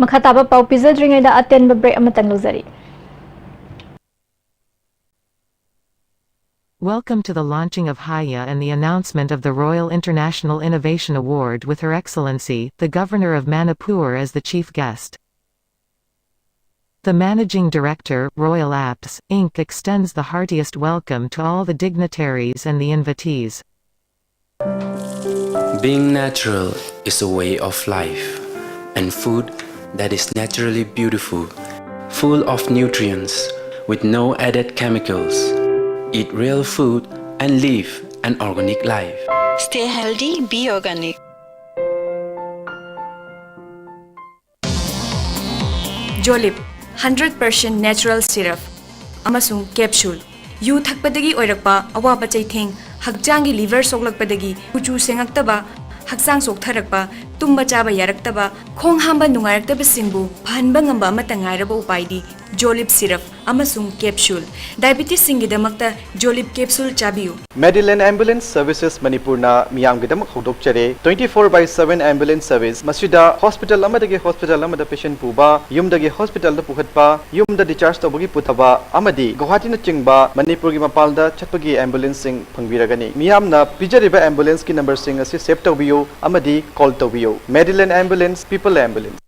ꯃꯈꯥ ꯇꯥꯕ ꯄꯥꯎ ꯄꯤꯖꯗ꯭ꯔꯤꯉꯩꯗ ꯑꯇꯦꯟꯕ ꯕ꯭ꯔꯦꯛ ꯑꯃꯇꯪ ꯂꯧꯖꯔꯤ꯫ Welcome to the launching of Haya and the announcement of the Royal International Innovation Award with Her Excellency, the Governor of Manipur, as the chief guest. The Managing Director, Royal Apps, Inc extends the heartiest welcome to all the dignitaries and the invitees. Being natural is a way of life, and food that is naturally beautiful, full of nutrients, with no added chemicals. Eat real food and live an organic life. Stay healthy, be organic. Jolip hundred percent natural syrup ꯑꯃꯁꯨꯡ ꯀꯦꯞꯁꯨꯜ꯫ ꯌꯨ ꯊꯛꯄꯗꯒꯤ ꯑꯣꯏꯔꯛꯄ ꯑꯋꯥꯕ ꯆꯩꯊꯦꯡ, ꯍꯛꯆꯥꯡꯒꯤ ꯂꯤꯚꯔ ꯁꯣꯛꯂꯛꯄꯗꯒꯤ ꯀꯨꯆꯨ ꯁꯦꯡꯉꯛꯇꯕ, ꯍꯛꯆꯥꯡ ꯆꯣꯛꯊꯔꯛꯄ, ꯇꯨꯝꯕ ꯆꯥꯕ ꯌꯥꯔꯛꯇꯕ, ꯈꯣꯡ ꯍꯥꯝꯕ ꯅꯨꯡꯉꯥꯏꯔꯛꯇꯕꯁꯤꯡꯕꯨ ꯐꯍꯟꯕ ꯉꯝꯕ ꯑꯃꯠꯇ ꯉꯥꯏꯔꯕ ꯎꯄꯥꯏꯗꯤ ꯖꯣꯂꯤꯞ ꯁꯤꯔꯞ ꯑꯃꯁꯨꯡ ꯀꯦꯞꯁꯨꯜ꯫ ꯗꯥꯏꯕꯤꯇꯤꯁꯁꯤꯡꯒꯤꯗꯃꯛꯇ ꯖꯣꯂꯤꯞ ꯀꯦꯞꯁꯨꯜ ꯆꯥꯕꯤꯌꯨ꯫ Medilane Ambulance Services ꯃꯅꯤꯄꯨꯔꯅ ꯃꯤꯌꯥꯝꯒꯤꯗꯃꯛ ꯍꯧꯗꯣꯛꯆꯔꯦ twenty four by seven ambulance service꯫ ꯃꯁꯤꯗ ꯍꯣꯁꯄꯤꯇꯥꯜ ꯑꯃꯗꯒꯤ ꯍꯣꯁꯄꯤꯇꯥꯜ ꯑꯃꯗ ꯄꯦꯁꯦꯟ ꯄꯨꯕ, ꯌꯨꯝꯗꯒꯤ ꯍꯣꯁꯄꯤꯇꯥꯜꯗ ꯄꯨꯈꯠꯄ, ꯌꯨꯝꯗ ꯗꯤꯆꯥꯔꯖ ꯇꯧꯕꯒꯤ ꯄꯨꯊꯕ ꯑꯃꯗꯤ ꯒꯨꯋꯥꯍꯥꯇꯤꯅꯆꯤꯡꯕ ꯃꯅꯤꯄꯨꯔꯒꯤ ꯃꯄꯥꯟꯗ ꯆꯠꯄꯒꯤ ꯑꯦꯝꯕꯨꯂꯦꯟꯁꯁꯤꯡ ꯐꯪꯕꯤꯔꯒꯅꯤ꯫ ꯃꯤꯌꯥꯝꯅ ꯄꯤꯖꯔꯤꯕ ꯑꯦꯝꯕꯨꯂꯦꯟꯁꯀꯤ ꯅꯝꯕꯔꯁꯤꯡ ꯑꯁꯤ ꯁꯦꯚ ꯇꯧꯕꯤꯌꯨ ꯑꯃꯗꯤ ꯀꯣꯜ ꯇꯧꯕꯤꯌꯨ꯫ Medilane Ambulance, People Ambulance.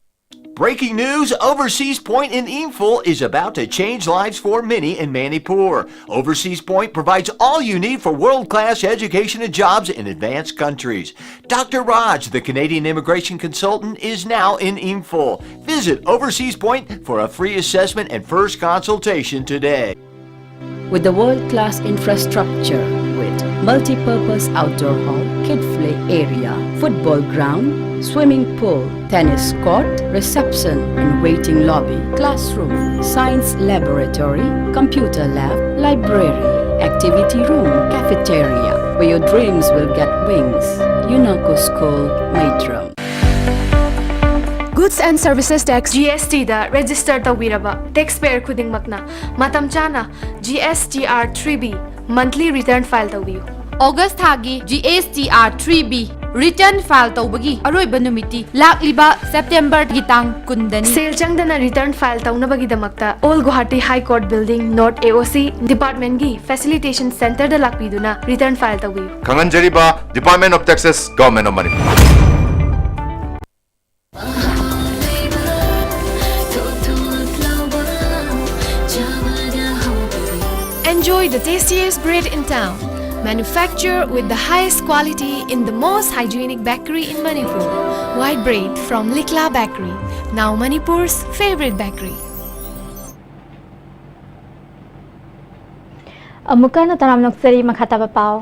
Breaking news, Overseas Point in Imphal is about to change lives for many in Manipur. Overseas Point provides all you need for world-class education and jobs in advanced countries. Doctor Raj, the Canadian immigration consultant, is now in Imphal. Visit Overseas Point for a free assessment and first consultation today. With the world-class infrastructure with multi-purpose outdoor hall, kid play area, football ground, swimming pool, tennis court, reception and waiting lobby, classroom, science laboratory, computer lab, library, activity room, cafeteria, where your dreams will get wings. UNACO School, Maitram. Goods and Services Tax GSTꯗ register ꯇꯧꯕꯤꯔꯕ taxpayer ꯈꯨꯗꯤꯡꯃꯛꯅ ꯃꯇꯝ ꯆꯥꯅ GSTR three B monthly return file ꯇꯧꯕꯤꯌꯨ꯫ ꯑꯣꯒꯁ ꯊꯥꯒꯤ GSTR three B Return file ꯇꯧꯕꯒꯤ ꯑꯔꯣꯏꯕ ꯅꯨꯃꯤꯠꯇꯤ ꯂꯥꯛꯂꯤꯕ September ꯒꯤ ꯇꯥꯡ ꯀꯨꯟꯗꯅꯤ꯫ ꯁꯦꯜ ꯆꯪꯗꯅ return file ꯇꯧꯅꯕꯒꯤꯗꯃꯛꯇ All Guwahati High Court Building, North A O C, department ꯒꯤ facilitation center ꯗ ꯂꯥꯛꯄꯤꯗꯨꯅ return file ꯇꯧꯕꯤꯌꯨ꯫ ꯈꯪꯍꯟꯖꯔꯤꯕ, Department of Taxes, Government of Manipur꯫ Enjoy the tastiest bread in town. Manufactured with the highest quality in the most hygienic bakery in Manipur. White bread from Likla Bakery, now Manipur's favorite bakery. ꯑꯃꯨꯛꯀ ꯍꯟꯅ ꯇꯔꯥꯝꯅ ꯑꯣꯛꯆꯔꯤ꯫ ꯃꯈꯥ ꯇꯥꯕ ꯄꯥꯎ꯫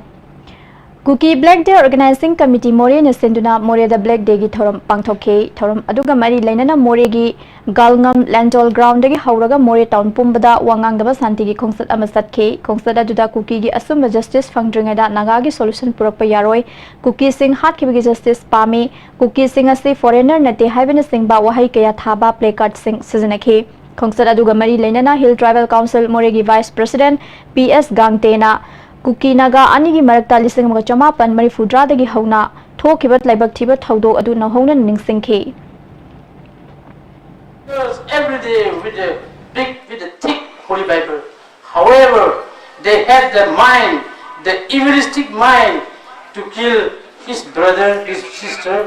Kuki Black Day Organizing Committee ꯃꯣꯔꯦꯅ ꯁꯤꯟꯗꯨꯅ ꯃꯣꯔꯦꯗ Black Day ꯒꯤ ꯊꯧꯔꯝ ꯄꯥꯡꯊꯣꯛꯈꯤ꯫ ꯊꯧꯔꯝ ꯑꯗꯨꯒ ꯃꯔꯤ ꯂꯩꯅꯅ ꯃꯣꯔꯦꯒꯤ ꯒꯥꯜꯉꯝ ꯂꯦꯟꯗꯣꯜ ground ꯗꯒꯤ ꯍꯧꯔꯒ ꯃꯣꯔꯦ town ꯄꯨꯝꯕꯗ ꯋꯥ ꯉꯥꯡꯗꯕ ꯁꯥꯟꯇꯤꯒꯤ ꯈꯣꯡꯆꯠ ꯑꯃ ꯆꯠꯈꯤ꯫ ꯈꯣꯡꯆꯠ ꯑꯗꯨꯗ ꯀꯨꯀꯤꯒꯤ ꯑꯆꯨꯝꯕ justice ꯐꯪꯗ꯭ꯔꯤꯉꯩꯗ ꯅꯥꯒꯥꯒꯤ solution ꯄꯨꯔꯛꯄ ꯌꯥꯔꯣꯏ, ꯀꯨꯀꯤꯁꯤꯡ ꯍꯥꯠꯈꯤꯕꯒꯤ justice ꯄꯥꯝꯃꯤ, ꯀꯨꯀꯤꯁꯤꯡ ꯑꯁꯤ foreigner ꯅꯠꯇꯦ ꯍꯥꯏꯕꯅꯆꯤꯡꯕ ꯋꯥꯍꯩ ꯀꯌꯥ ꯊꯥꯕ placard ꯁꯤꯡ ꯁꯤꯖꯤꯟꯅꯈꯤ꯫ ꯈꯣꯡꯆꯠ ꯑꯗꯨꯒ ꯃꯔꯤ ꯂꯩꯅꯅ Hill Tribal Council ꯃꯣꯔꯦꯒꯤ Vice President P S ꯒꯥꯡꯇꯦꯅ ꯀꯨꯀꯤ ꯅꯥꯒꯥ ꯑꯅꯤꯒꯤ ꯃꯔꯛꯇ ꯂꯤꯁꯤꯡ ꯑꯃꯒ ꯆꯃꯥꯄꯟ ꯃꯔꯤꯐꯨꯇꯔꯥꯗꯒꯤ ꯍꯧꯅ ꯊꯣꯛꯈꯤꯕ ꯂꯥꯏꯕꯛ ꯊꯤꯕ ꯊꯧꯗꯣꯛ ꯑꯗꯨ ꯅꯧꯍꯧꯅꯅ ꯅꯤꯡꯁꯤꯡꯈꯤ꯫ Because every day with a big, with a thick Holy Bible. However, they had the mind, the evilistic mind to kill his brother, his sister,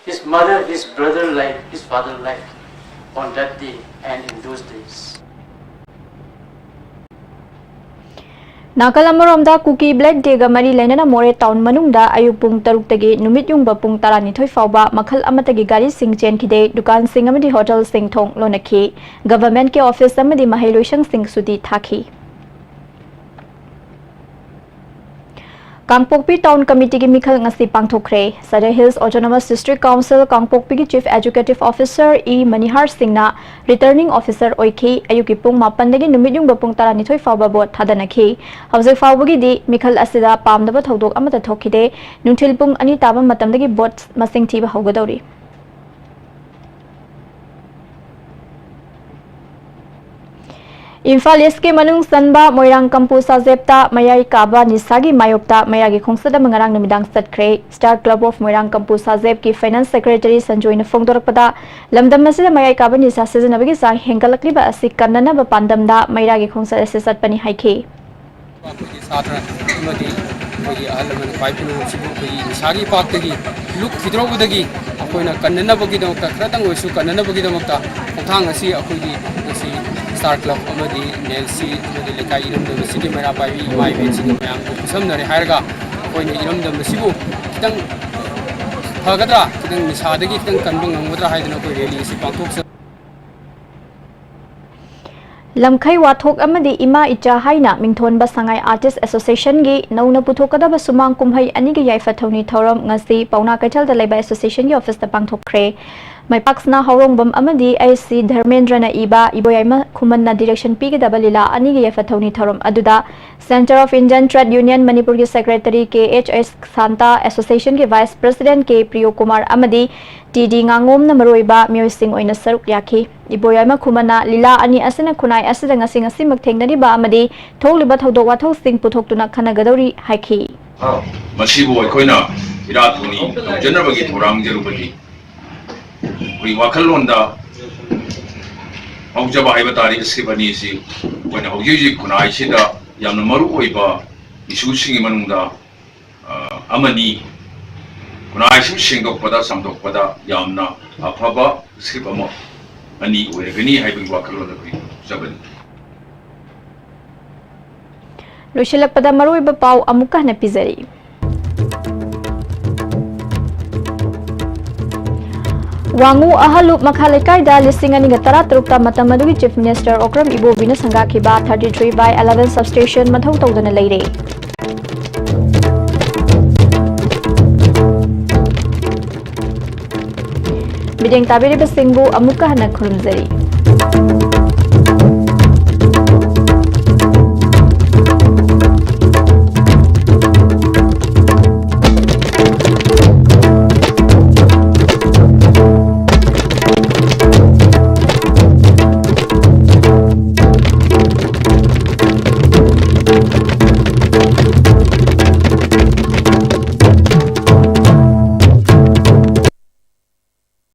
his mother, his brother like, his father like on that day and in those days. ꯅꯥꯀꯜ ꯑꯃꯔꯣꯝꯗ ꯀꯨꯀꯤ Black Day ꯒ ꯃꯔꯤ ꯂꯩꯅꯅ ꯃꯣꯔꯦ town ꯃꯅꯨꯡꯗ ꯑꯌꯨꯛ ꯄꯨꯡ ꯇꯔꯨꯛꯇꯒꯤ ꯅꯨꯃꯤꯠ ꯌꯨꯡꯕ ꯄꯨꯡ ꯇꯔꯥꯅꯤꯊꯣꯏ ꯐꯥꯎꯕ ꯃꯈꯜ ꯑꯃꯠꯇꯒꯤ ꯒꯥꯔꯤꯁꯤꯡ ꯆꯦꯟꯈꯤꯗꯦ, ꯗꯨꯀꯥꯟꯁꯤꯡ ꯑꯃꯗꯤ ꯍꯣꯇꯦꯜꯁꯤꯡ ꯊꯣꯡ ꯂꯣꯟꯅꯈꯤ꯫ Government ꯀꯤ office ꯑꯃꯗꯤ ꯃꯍꯩꯂꯣꯏꯁꯪꯁꯤꯡ ꯁꯨꯇꯤ ꯊꯥꯈꯤ꯫ ꯀꯥꯡꯄꯣꯛꯄꯤ Town Committee ꯒꯤ ꯃꯤꯈꯜ ꯉꯁꯤ ꯄꯥꯡꯊꯣꯛꯈ꯭ꯔꯦ꯫ Sadar Hills Autonomous District Council ꯀꯥꯡꯄꯣꯛꯄꯤꯒꯤ Chief Executive Officer ꯏ ꯃꯅꯤꯍꯥꯔ ꯁꯤꯡꯅ Returning Officer ꯑꯣꯏꯈꯤ꯫ ꯑꯌꯨꯛꯀꯤ ꯄꯨꯡ ꯃꯥꯄꯟꯗꯒꯤ ꯅꯨꯃꯤꯠ ꯌꯨꯡꯕ ꯄꯨꯡ ꯇꯔꯥꯅꯤꯊꯣꯏ ꯐꯥꯎꯕ vote ꯊꯥꯗꯅꯈꯤ꯫ ꯍꯧꯖꯤꯛ ꯐꯥꯎꯕꯒꯤꯗꯤ ꯃꯤꯈꯜ ꯑꯁꯤꯗ ꯄꯥꯝꯗꯕ ꯊꯧꯗꯣꯛ ꯑꯃꯠꯇ ꯊꯣꯛꯈꯤꯗꯦ꯫ ꯅꯨꯡꯊꯤꯜ ꯄꯨꯡ ꯑꯅꯤ ꯇꯥꯕ ꯃꯇꯝꯗꯒꯤ vote ꯃꯁꯤꯡ ꯊꯤꯕ ꯍꯧꯒꯗꯧꯔꯤ꯫ ꯏꯝꯐꯥꯜ ꯏꯁꯀꯤ ꯃꯅꯨꯡ ꯆꯟꯕ ꯃꯣꯏꯔꯥꯡ ꯀꯝꯄꯨ ꯁꯥꯖꯦꯞꯇ ꯃꯌꯥꯏ ꯀꯥꯕ ꯅꯤꯁꯥꯒꯤ ꯃꯥꯌꯣꯛꯇ ꯃꯩꯔꯥꯒꯤ ꯈꯣꯡꯆꯠ ꯑꯃ ꯉꯔꯥꯡ ꯅꯨꯃꯤꯗꯥꯡ ꯆꯠꯈ꯭ꯔꯦ꯫ Star club of Moirang Kampu ꯁꯥꯖꯦꯞꯀꯤ ꯐꯥꯏꯅꯥꯟꯁ ꯁꯦꯀ꯭ꯔꯦꯇꯔꯤ ꯁꯟꯖꯣꯏꯅ ꯐꯣꯡꯗꯣꯔꯛꯄꯗ, ꯂꯝꯗꯝ ꯑꯁꯤꯗ ꯃꯌꯥꯏ ꯀꯥꯕ ꯅꯤꯁꯥ ꯁꯤꯖꯤꯟꯅꯕꯒꯤ ꯆꯥꯡ ꯍꯦꯟꯒꯠꯂꯛꯂꯤꯕ ꯑꯁꯤ ꯀꯟꯅꯅꯕ ꯄꯥꯟꯗꯝꯗ ꯃꯩꯔꯥꯒꯤ ꯈꯣꯡꯆꯠ ꯑꯁꯤ ꯆꯠꯄꯅꯤ ꯍꯥꯏꯈꯤ꯫ ꯑꯩꯈꯣꯏꯒꯤ ꯁꯥꯇ꯭ꯔ ꯑꯃꯗꯤ ꯑꯩꯈꯣꯏꯒꯤ ꯑꯍꯜ ꯂꯃꯟ ꯈ꯭ꯋꯥꯏ ꯄꯨꯝꯅꯃꯛꯁꯤꯕꯨ ꯑꯩꯈꯣꯏꯒꯤ ꯅꯤꯁꯥꯒꯤ ꯄꯥꯞꯇꯒꯤ ꯂꯨꯞꯈꯤꯗ꯭ꯔꯧꯕꯗꯒꯤ ꯑꯩꯈꯣꯏꯅ ꯀꯟꯅꯅꯕꯒꯤꯗꯃꯛꯇ, ꯈꯔꯇꯪ ꯑꯣꯏꯔꯁꯨ ꯀꯟꯅꯅꯕꯒꯤꯗꯃꯛꯇ ꯈꯣꯡꯊꯥꯡ ꯑꯁꯤ ꯑꯩꯈꯣꯏꯒꯤ ꯉꯁꯤ ꯁ꯭ꯇꯥꯔ ꯀ꯭ꯂꯕ ꯑꯃꯗꯤ ꯅꯦꯜꯁꯤ ꯑꯃꯗꯤ ꯂꯩꯀꯥꯏ ꯏꯔꯝꯗꯝ ꯑꯁꯤꯒꯤ ꯃꯩꯔꯥ ꯄꯥꯏꯕꯤ ꯏꯃꯥ ꯏꯕꯦꯟꯁꯤꯡꯒ ꯃꯌꯥꯝꯒ ꯈꯨꯠꯁꯝꯅꯔꯦ ꯍꯥꯏꯔꯒ ꯑꯩꯈꯣꯏꯅ ꯏꯔꯝꯗꯝ ꯑꯁꯤꯕꯨ ꯈꯤꯇꯪ ꯐꯒꯗ꯭ꯔꯥ, ꯈꯤꯇꯪ ꯅꯤꯁꯥꯗꯒꯤ ꯈꯤꯇꯪ ꯀꯟꯕ ꯉꯝꯒꯗ꯭ꯔꯥ ꯍꯥꯏꯗꯅ ꯑꯩꯈꯣꯏ ꯔꯦꯂꯤ ꯑꯁꯤ ꯄꯥꯡꯊꯣꯛꯆ- ꯂꯝꯈꯩ ꯋꯥꯊꯣꯛ ꯑꯃꯗꯤ ꯏꯃꯥ ꯏꯆꯥ ꯍꯥꯏꯅ ꯃꯤꯡꯊꯣꯟꯕ ꯁꯉꯥꯏ ꯑꯥꯔꯇꯤꯁ ꯑꯦꯁꯣꯁꯤꯌꯦꯁꯟꯒꯤ ꯅꯧꯅ ꯄꯨꯊꯣꯛꯀꯗꯕ ꯁꯨꯃꯥꯡ ꯀꯨꯝꯍꯩ ꯑꯅꯤꯒꯤ ꯌꯥꯏꯐ ꯊꯧꯅꯤ ꯊꯧꯔꯝ ꯉꯁꯤ ꯄꯥꯎꯅꯥ ꯀꯩꯊꯦꯜꯗ ꯂꯩꯕ ꯑꯦꯁꯣꯁꯤꯌꯦꯁꯟꯒꯤ ꯑꯣꯐꯤꯁꯇ ꯄꯥꯡꯊꯣꯛꯈ꯭ꯔꯦ꯫ ꯃꯥꯏꯄꯥꯛꯁꯅꯥ ꯍꯥꯎꯔꯣꯡꯕꯝ ꯑꯃꯗꯤ ꯑꯩꯁ ꯁꯤ ꯙꯔꯃꯦꯟꯗ꯭ꯔꯅ ꯏꯕ ꯏꯕꯣꯌꯥꯏꯃ ꯈꯨꯃꯟꯅ ꯗꯤꯔꯦꯛꯁꯟ ꯄꯤꯒꯗꯕ ꯂꯤꯂꯥ ꯑꯅꯤꯒꯤ ꯌꯥꯏꯐ ꯊꯧꯅꯤ ꯊꯧꯔꯝ ꯑꯗꯨꯗ Centre of Indian Trade Union ꯃꯅꯤꯄꯨꯔꯒꯤ secretary K H H Santa, ꯑꯦꯁꯣꯁꯤꯌꯦꯁꯟꯒꯤ ꯚꯥꯏꯁ ꯄ꯭ꯔꯁꯤꯗꯦꯟꯠ ꯀꯦ ꯄ꯭ꯔꯤꯌꯣꯀꯨꯃꯥꯔ ꯑꯃꯗꯤ ꯇꯤ ꯗꯤ ꯉꯥꯉꯣꯝꯅ ꯃꯔꯨꯑꯣꯏꯕ ꯃꯤꯑꯣꯏꯁꯤꯡ ꯑꯣꯏꯅ ꯁꯔꯨꯛ ꯌꯥꯈꯤ꯫ ꯏꯕꯣꯌꯥꯏꯃ ꯈꯨꯃꯟꯅ ꯂꯤꯂꯥ ꯑꯅꯤ ꯑꯁꯤꯅ ꯈꯨꯟꯅꯥꯏ ꯑꯁꯤꯗ ꯉꯁꯤ ꯉꯁꯤꯃꯛ ꯊꯦꯡꯅꯔꯤꯕ ꯑꯃꯗꯤ ꯊꯣꯛꯂꯤꯕ ꯊꯧꯗꯣꯛ ꯋꯥꯊꯣꯛꯁꯤꯡ ꯄꯨꯊꯣꯛꯇꯨꯅ ꯈꯟꯅꯒꯗꯧꯔꯤ ꯍꯥꯏꯈꯤ꯫ ꯃꯁꯤꯕꯨ ꯑꯩꯈꯣꯏꯅ ꯏꯔꯥꯠ ꯊꯧꯅꯤ ꯇꯧꯖꯅꯕꯒꯤ ꯊꯧꯔꯥꯡ ꯖꯔꯨꯕꯗꯤ ꯑꯩꯈꯣꯏ ꯋꯥꯈꯜꯂꯣꯟꯗ ꯉꯥꯎꯖꯕ ꯍꯥꯏꯕ ꯇꯥꯔꯦ꯫ ꯁ꯭ꯀ꯭ꯔꯤꯞ ꯑꯅꯤ ꯑꯁꯤ ꯑꯩꯈꯣꯏꯅ ꯍꯧꯖꯤꯛ ꯍꯧꯖꯤꯛ ꯈꯨꯟꯅꯥꯏꯁꯤꯗ ꯌꯥꯝꯅ ꯃꯔꯨ ꯑꯣꯏꯕ ꯏꯁꯨꯁꯤꯡꯒꯤ ꯃꯅꯨꯡꯗ, ꯑ, ꯑꯃꯅꯤ꯫ ꯈꯨꯟꯅꯥꯏꯁꯨ ꯁꯦꯡꯗꯣꯛꯄꯗ, ꯆꯥꯝꯊꯣꯛꯄꯗ ꯌꯥꯝꯅ ꯑꯐꯕ ꯁ꯭ꯀ꯭ꯔꯤꯞ ꯑꯃ ꯑꯅꯤ ꯑꯣꯏꯔꯒꯅꯤ ꯍꯥꯏꯕꯒꯤ ꯋꯥꯈꯜꯂꯣꯟ ꯑꯩꯈꯣꯏ ꯂꯧꯖꯕꯅꯤ꯫ ꯂꯣꯏꯁꯤꯜꯂꯛꯄꯗ ꯃꯔꯨꯑꯣꯏꯕ ꯄꯥꯎ ꯑꯃꯨꯛꯀ ꯍꯟꯅ ꯄꯤꯖꯔꯤ꯫ ꯋꯥꯉꯨ ꯑꯍꯜꯂꯨꯞ ꯃꯈꯥ ꯂꯩꯀꯥꯏꯗ ꯂꯤꯁꯤꯡ ꯑꯅꯤꯒ ꯇꯔꯥꯇꯔꯨꯛꯇ ꯃꯇꯝ ꯑꯗꯨꯒꯤ ꯆꯤꯐ ꯃꯤꯅꯤꯁꯇꯔ ꯑꯣꯀ꯭ꯔꯝ ꯏꯕꯣꯕꯤꯅ ꯁꯪꯒꯥꯈꯤꯕ thirty three by eleven substation ꯃꯊꯧ ꯇꯧꯗꯅ ꯂꯩꯔꯦ꯫ ꯃꯤꯠꯌꯦꯡ ꯇꯥꯕꯤꯔꯤꯕꯁꯤꯡꯕꯨ ꯑꯃꯨꯛꯀ ꯍꯟꯅ ꯈꯨꯔꯨꯝꯖꯔꯤ꯫